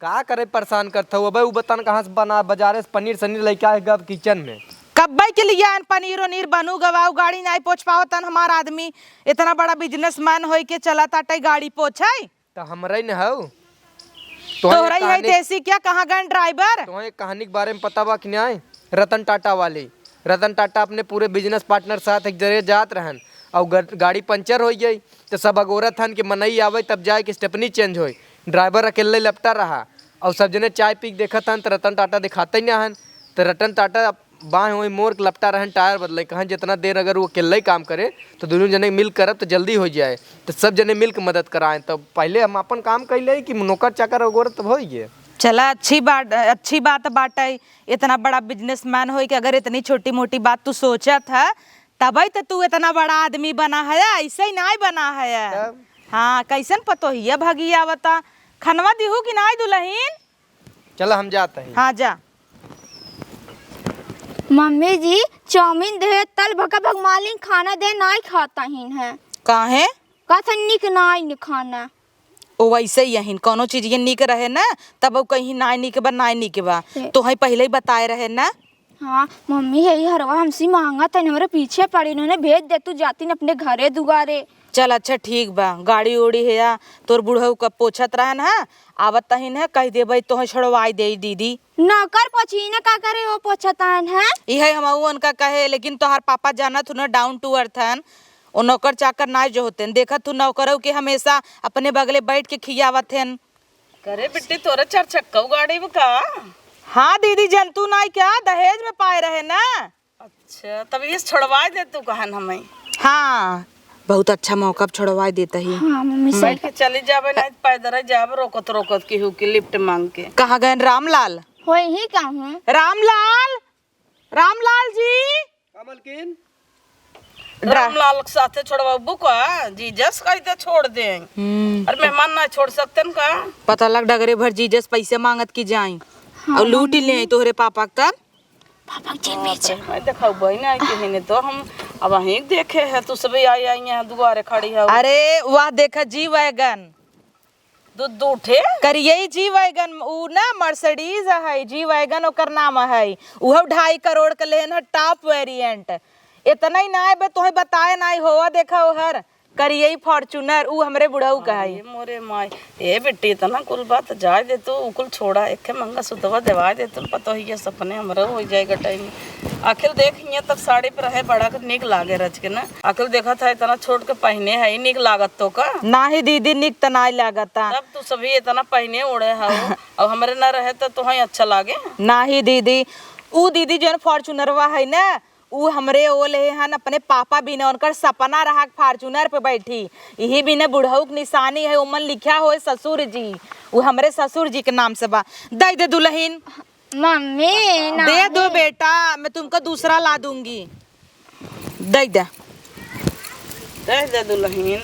का करे परेशान करत हऊ? अबे उ बतान कहाँ से बना, बाजारे से पनीर सनीर लइके आए गब किचन में। कब्बे के लिए आन पनीर ओनीर बनू गवाऊ, गाड़ी नाई पोछ पावतन हमार आदमी। इतना बड़ा बिजनेसमैन होई के चला ताटे गाड़ी पोछे। त हमरे न हऊ। तोहरे ही है कहानी, देसी क्या, कहाँ गए ड्राइवर? तोहे कहानी के बारे में पता बा कि नाई? रतन टाटा वाली। रतन टाटा अपने पूरे बिजनेस पार्टनर साथ एक जगह जात रहन और ग-, गाड़ी पंचर होइ गई, तो सब अगोरत हन कि मनई आवे तब जाए कि स्टेपनी चेंज होई। ड्राइवर अकेले लपटा रहा और सब जने चाय पी के देखत हन तो रतन टाटा दिखाते ही ना हन। तो रतन टाटा बाएं ओएं मोर के लपटा रहन, टायर बदले, कहन जितना देर अगर वो अकेले ही काम करे तो दोनों जने मिल करब तो जल्दी हो जाए। तो सब जने मिल के मदद कराएं। तो पहले हम अपन काम कैले कि नौकर चाकर अगोरत तब होई गए। चला अच्छी बात, अच्छी बात बाटे। इतना बड़ा बिजनेसमैन होई कि अगर इतनी छोटी मोटी बात तू सोचत ह, तबई त तू इतना बड़ा आदमी बना है, ऐसे ही नाई बना है। तब? हाँ, कैसन पतोहिया भगी आवता। खनवा दिहू कि नाई दुलहिन? चला हम जात ही। हाँ, जा। मम्मी जी, चाउमीन दे, तल भका भक मालिन खाना दे, नाई खाता ही है। काहे? कहत निक नाई न खाना। ओ वैसे ही यहिन, कौनो चीज ये निक रहे ना, तब वो कहीं नाई निक बा, नाई निक बा। ए। तोहई पहले ही बताए रहे ना। हाँ, मम्मी, यही हरवा हमसे मांगत है, हमरे पीछे पड़ी, इन्होंने भेज दे, तू जाती न अपने घरे दुआरे। चल, अच्छा, ठीक बा, गाड़ी उड़ी है या तोर बुढ़ऊ का पोछत रहन है, आवत तहिन है, कह देबे तोहे छोड़वाई दे दीदी। नौकर पोछी न का करे, वो पोछत आन है। इहे हम उनका कहे, लेकिन तोहार पापा जानत हु न, down to earth हन, ओ नौकर चाकर नाय जो होतेन। देखत हु नौकरऊ के हमेशा अपने बगले बैठ के खियावत हेन। करे बिट्टी, तोरे चार चक्का गाड़ी बा का? हाँ दीदी, जनतू नाय क्या, दहेज में पाए रहे ना। अच्छा, तब ये छोड़वा दे तू कहन हमें। हाँ, बहुत अच्छा मौका पे छोड़वा देता ही। हाँ मम्मी, सही। बैठ के चली जाबे, नहीं पैदल जाबे, रोकत रोकत केहू के लिफ्ट मांग के। कहाँ गए रामलाल? होई ही कहूँ। रामलाल, रामलाल जी। का मलकिन? ड्रा- रामलाल के साथे छोड़वाबू का? जीजस कही तो छोड़ दे। हम्म। अरे मेहमान ना छोड़ सकते न का? पता लग डगरे भर जीजस पैसे मांगत की जाई। हाँ, और लूट ही ले मम्मी। तोहरे पापा के तब। बाबा जी, बाप रे, मैं देखा बहिन आई के हेने तो हम अब वहीं देखे है, तू सब आई, आई यहाँ दुआरे खड़ी है। अरे वाह, देखा जी वैगन। दू, दू ठे? करियई जी वैगन, उ ना Mercedes है, जी वैगन ओकर नाम है। उहो ढाई करोड़ के लेहन है, top variant। इतना ही ना है बे, तोहे बताए ना ही होवा, देखा ओहर करियई Fortuner, उ हमरे बुढ़ऊ का है। अरे मोरे माई, ए बेटी, इतना कुल बात जाए दे तू, उ कुल छोड़ा, एक मंगलसूत्रवा देवाए दे तू, पतोहिया सपने हमरो हो जाए गटाई में। आखिर देख, हियां तक साड़ी पर है, बड़ा के नीक लागे रच के ना। आखिर देखत है, इतना छोट के पहिने है, ई नीक लागत तो का? नाही दीदी, नीक त नाही लागता। तब तू सभी इतना पहिने ओढ़े हऊ, अब हमरे ना रहे तो तुहई अच्छा लागे? नाही दीदी, उ दीदी जौन Fortunerवा है ना, उ हमरे ओ लेहे हन अपने पापा बिना, उनकर सपना रहा Fortuner पे बैठी। यही बिना बुढ़ऊ के निशानी है, ओमन लिखा होए ससुर जी, उ हमरे ससुर जी के नाम से बा। दे दे दुल्हन। मम्मी, दे दो बेटा, मैं तुमको दूसरा ला दूंगी। दे दे। दे दे दुल्हन।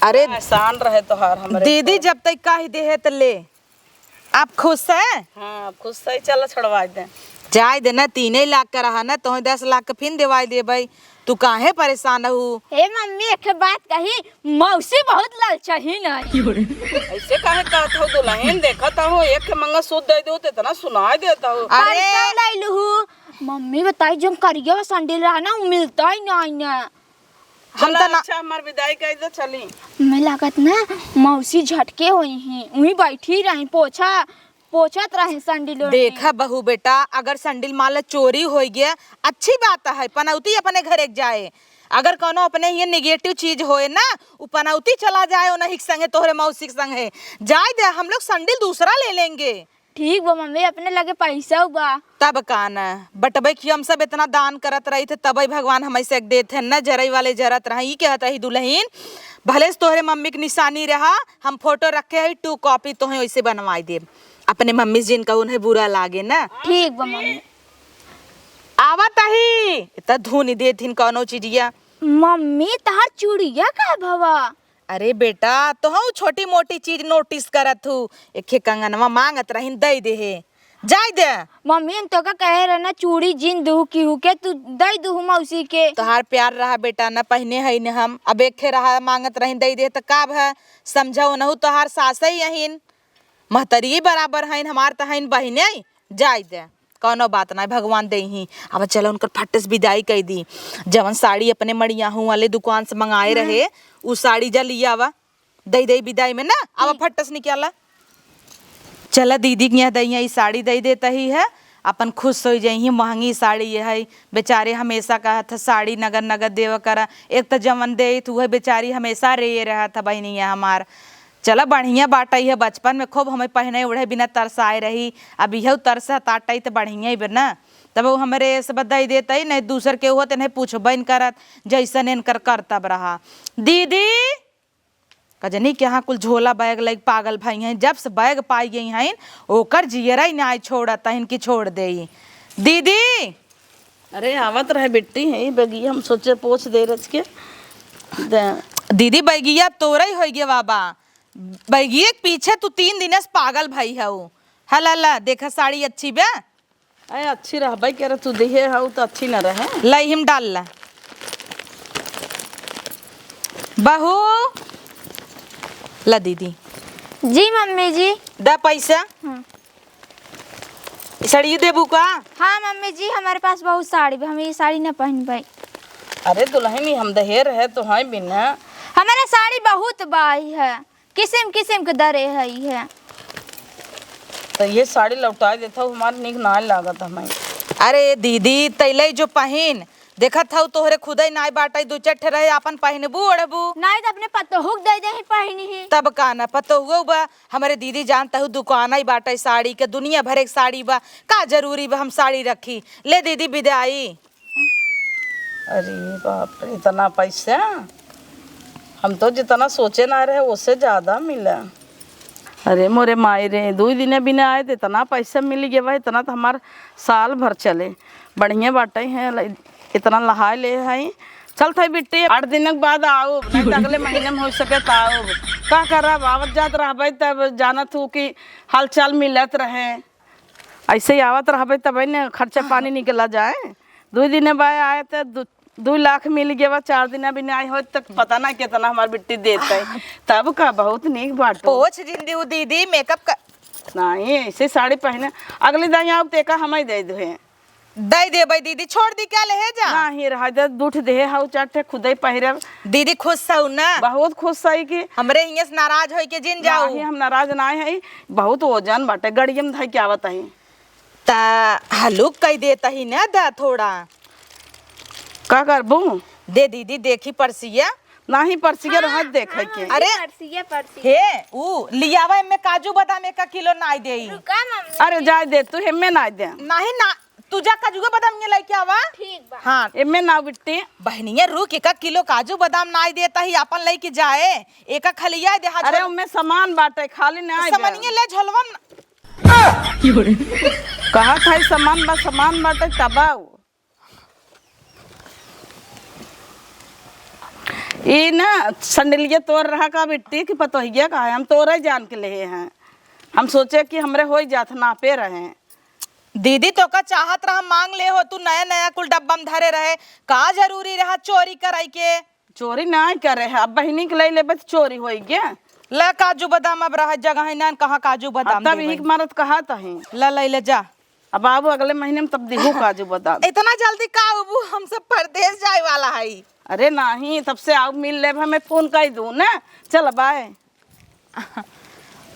अरे एहसान रहे तोहार हमरे दीदी, जब तक कह दे है तो ले। आप खुश है? हाँ, खुश है। चलो छोड़वा दे। जाए दे ना, तीने लाख का रहा ना, तोहे दस लाख का फिन देवाई देबई। तू काहे परेशान हऊ? ए मम्मी, एक ठे बात कही, मौसी बहुत ललचही ना। ऐसे काहे कहत हो दुल्हन? देखत हो, एक ठे मंगलसूत्र दे दो, तो इतना सुनाई देत हो। अरे! परसों लैलू हूँ। मम्मी बताई, जो करिया वो सैंडल रहा ना, वो मिलता ही ना, ना। हम चला, तो ना अच्छा, हमार विदाई कई दे, चली। मैं लागत ना, मौसी झटके होई ही, वहीं बैठी रही, पोछा पोछत रहे संडिल ओढ़े। देखा बहू बेटा, अगर संडिल मान ला चोरी होइ गया, अच्छी बात है, पनौती अपने घरे के जाए। अगर कौनो अपने हियाँ negative चीज होए ना, उ पनौती चला जाए, ओनही के संगे, तोहरे मौसी के संगे। जाए दे, हम लोग संडिल दूसरा ले लेंगे। ठीक बा मम्मी, अपने लगे पैसा बा। तब का न, बटबे कि हम सब इतना दान करत रही थे, तबे भगवान हमें से देत हैं न, जरई वाले जरत रहे। ई कहत रही दुल्हन, भले से तोहरे मम्मी के निशानी रहा, हम फोटो रखे हई, two copy तोहे वैसे बनवाई देब। अपने मम्मी जिन का उन्हें बुरा लागे ना। ठीक बा मम्मी। आवत ही, इतना धुन देथिन कौनो चीजिया। मम्मी, तहार चूड़िया का भवा? अरे बेटा, तोहू छोटी मोटी चीज notice करत हू। एक ठे कंगनवा मांगत रहिन, दे दे हे। जाय दे। मम्मी, हम तोका कहे रहे ना, चूड़ी जिन दुहू केहू के, तू दे दुहू मौसी के। तोहार प्यार रहा बेटा, न पहिने हई न हम। अब एक ठे रहा मांगत रहिन, दे दे त का भ? समझा ओनहू तोहार सासे ही अहिन। महतरिये बराबर हइन, हमार त हइन बहिने, जाय दे, कौनो बात नाय, भगवान देइहीं। अब चला उनकर फट से विदाई कइ दी। जवन साड़ी अपने मड़ियाहू वाले दुकान से मंगाए रहे, उ साड़ी जा लियावा, दइ दइ विदाई में ना, आवा फट से निकाला। चला दीदी के यहाँ दइया ई साड़ी दइ देत ही है, अपन खुश होइ जइहीं। महंगी साड़ी ये है, बेचारे हमेशा कहत ह साड़ी नगद नगद देवा करा, एक त जवन देत उहे बेचारी हमेशा रे रहत ह बहिनिया हमार। चला बढ़िया बाटइ है, बचपन में खूब हमें पहिने ओढ़े बिना तरसाए रही, अब इहउ तरसत आटइ त बढ़िया ही बा ना। तब उ हमरे सब दइ देतइ, नहीं दूसर के हुआ त नहीं पूछबइ न करत, जइसन इनकर करतब रहा। दीदी, कजनी के यहाँ कुल झोला बैग लइके पागल भई हैं, जब से बैग पाइ गई हैं, ओकर जियरइ नाय छोड़त हैं कि छोड़ देई। दीदी, अरे, आवत रहे बिट्टी, है बैगिया, हम सोचे पोछ दे रच के। दे। दीदी, बैगिया तोरइ होइ गे बाबा। बैगिया के पीछे तू तीन दिन से पागल भई हऊ। हला ला, देखा साड़ी अच्छी बे? अरे, अच्छी रहबे करे, तू दिहे हऊ त अच्छी न रहे। लाई, हिम डाल ला। बहू, ला दीदी। जी मम्मी जी। दा पैसा। हाँ। साड़ी देबू का? हाँ मम्मी जी, हमारे पास बहुत साड़ी बा, हम ये साड़ी ना पहनबे। अरे दुल्हन, ई हम दहेर है तो है बिना। हमारा साड़ी बहुत बाई है, किसिम किसिम के दरे है ये। तो ये साड़ी लौटाई देता हूँ, हमार निक ना लागत हमें। अरे दीदी, तैले जो पहिन, देखत हऊ, तोहरे खुदे नाय बाटइ, दू चार ठे रहे, आपन पहिनबू, ओढ़बू। नाय त अपने पतोहू के दे देही, पहिनी ही। तब का ना, पतोहुओ बा, हमरे दीदी जानत हऊ, दुकानइ बाटइ साड़ी के, दुनिया भरे के साड़ी बा, का जरूरी बा हम साड़ी रखी? ले दीदी बिदाई। अरे बाप रे, इतना पैसा! हम तो जितना सोचे ना रहे, उससे ज्यादा मिला। अरे मोरे माई रे, दुइ दिने बिना आए त इतना पैसा मिल गया बा, इतना त हमार साल भर चले। बढ़िया बाटे है, ल-, इतना लहाए ले है। चलत है बिट्टी, आठ दिन के बाद आउब, नहीं त अगले महीने में हो सके त आउब। का करब, आवत जात रहबे तब जानत हू कि हालचाल मिलत रहे। ऐसे ही आवत रहबे तबे न खर्चा पानी निकला जाए। दुइ दिन बाद आए त दु-, दुइ लाख मिल गया, चार दिन अभी नहीं आए हो त पता ना कितना हमार बिट्टी देत है। तब का बहुत नीक बाटो। पोछ जिन दिहु दीदी, मेकअप का। नहीं, ऐसे साड़ी पहने, अगले दाई आउब त एका हमइ दइ दुहे। दइ देबै दीदी, छोड़ दी क्या, लेहे जा। नहीं, रहा दे, दुठ देहे हउ, चार ठे खुदइ पहिरब। दीदी खुश हउ ना? बहुत खुश हई कि हमरे हियाँ से नाराज होई के जिन जाऊ। नहीं, हम नाराज नाहीं हई, बहुत ओजन बाटे, गड़िया में धइ के आवत हई। त हलुक कइ देत ही ना दा थोड़ा। का करबू? दे दीदी, देखी परसिया। नाही, परसिया हाँ, रहत देखे हाँ, के। अरे। परसिया, परसिया। हे, ऊ लियावा एमे काजू बादाम एक किलो नाई देई। रुका मम्मी। अरे जाए दे तू, एमे नाई दे। नाही ना, तू जा काजू बादाम ये लेके आवा। ठीक बा। हाँ। एमे ना बिट्टी। बहनिया रुक, एक किलो काजू बादाम नाई देता ही, आपन लेके जाए। एक खलिया दे, हाँ, अरे झोल- उमे सामान बाटे, खाली ना तो दे। सामानिया ले झोलवा में। कहा था सामान बा, सामान बाटे तबाऊ। ई ना संडलिया तोर रहा का बिट्टी की पतोहिया का है, हम तोरे जान के लेहे हैं। हम सोचे कि हमरे होई जात नापे रहे। दीदी तोका चाहत रहा मांग ले हो, तू नया नया कुल डब्बा में धरे रहे, का जरूरी रहा चोरी कराई के? चोरी नाहीं करे है, अब बहिनी के ले लेबे त चोरी होई गे। ले काजू बादाम अब रहा जगह ही ना, कहाँ काजू बादाम अब तब देबे? यही के मारत कहा तही। ले ले ले जा। अब आबू अगले महीने में तब दिहू काजू बादाम। इतना जल्दी का आबू, हम सब परदेस जाए वाला हई। अरे नाही, तब से आउ मिल लेब, हमें फोन कइ दू ना। चल बाय।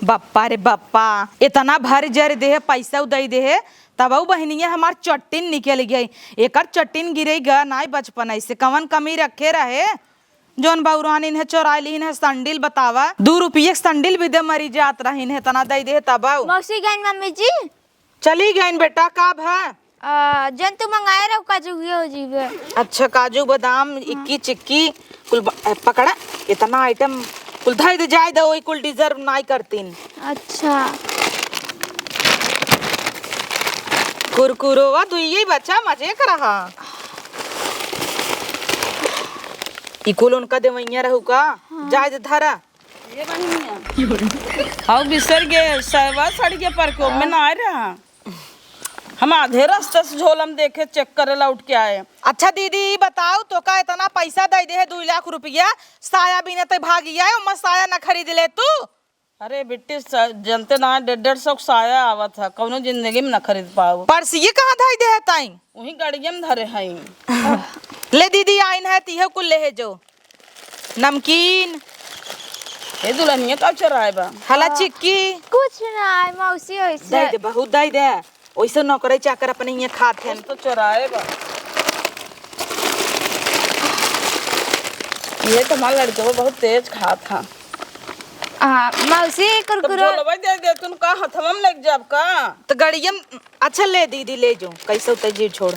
बप्पा रे बप्पा, इतना भर जर देहे, पैसा उ दइ देहे, तब उ बहिनिया हमार चट्टिन निकल गई। एकर चट्टिन गिरे ग नाई बचपन ऐसे, कवन कमी रखे रहे? जौन बउरानिन है चोराइ लिहिन है संडिल बतावा, दू रुपये के संडिल भी दे मरी जात रहिन है, इतना दइ देहे तब उ। मौसी गइन मम्मी जी। चली गइन बेटा, का भा? आ, जन तू मंगाए रहो काजू, ये हो जीवे। अच्छा, काजू, बादाम, हाँ। इक्की, चिक्की, कुल ब-, ए, पकड़ा, इतना आइटम कुल धइ दे, जाए दे, वही कुल डिजर्व नाई करतीन। अच्छा। कुरकुरो, वा दुइये बच्चा मजे कर रहा। ई कुल उनका देवैया रहू का? हाँ। जाए दे, धरा। ए बहिनिया। हउ बिसर गे, सलवार साड़ी के पर को में ना आए रहा। हम आधे रास्ते से झोलम देखे, चेक करे लौट के आए। अच्छा दीदी, ई बताओ, तोका इतना पैसा दइ देहे, दुइ लाख रुपया, साया बिने ते भागी आए, ओमा साया ना खरीद ले तू? अरे बिट्टी, स-, जनते ना, डेढ़ डेढ़ सौ के साया आवत है, कौनो जिंदगी में ना खरीद पाऊ। पर्सिये कहाँ धइ देहे ताई? वही गड़िया में धरे हई। ले दीदी, आइन है, तिहे कुल लेहे जो। नमकीन। ए दुल्हनिया का चोराए बा? हला चिक्की। कुछ ना आए मौसी, वैसे। दे दे, बहुत दे दे। वैसे नौकरी चाकर अपने हियाँ खात हैं। कुछ तो चोराए बा। ये तो हमार लड़के वो बहुत तेज खात था। आ, मौसी, तो कुरकुरो। बोलबे दे दे, तुम का हथवा में लेके जाब का? तो गड़िया में अच्छा, ले दीदी, ले जो, कैसे उतर जी छोड़।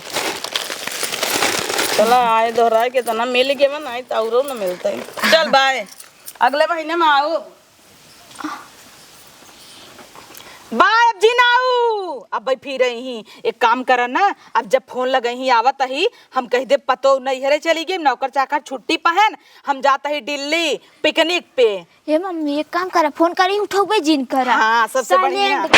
चला, आए दोहराए के तना मिल गए, मन आई तो औरो न मिलते। चल, बाय, अगले महीने में आओ। बाय, अब जी ना आऊ। अब भाई फिर रही, एक काम करा ना, अब जब फोन लगे ही आवत ही, हम कह दे पतो नैहरे चली गई, नौकर चाकर छुट्टी पहन, हम जाता ही दिल्ली पिकनिक पे। ए मम्मी, एक काम करा, फोन करी, उठौबे जिन करा। हाँ, सबसे बढ़िया। Silent।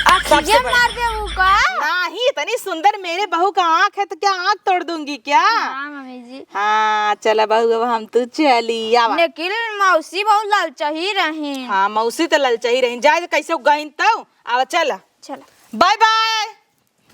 आँखिया सबसे बढ़िया। मार दे उ का? नाही, इतनी सुंदर मेरे बहू का आँख है तो क्या आँख तोड़ दूंगी क्या? हाँ मम्मी जी। हाँ, चला बहू, अब हम तू चली आवा। लेकिन मौसी बहुत ललचही रही। हाँ, मौसी तो ललचही रही। जाए कैसे गइन तो आवा, चला। चला। Bye bye।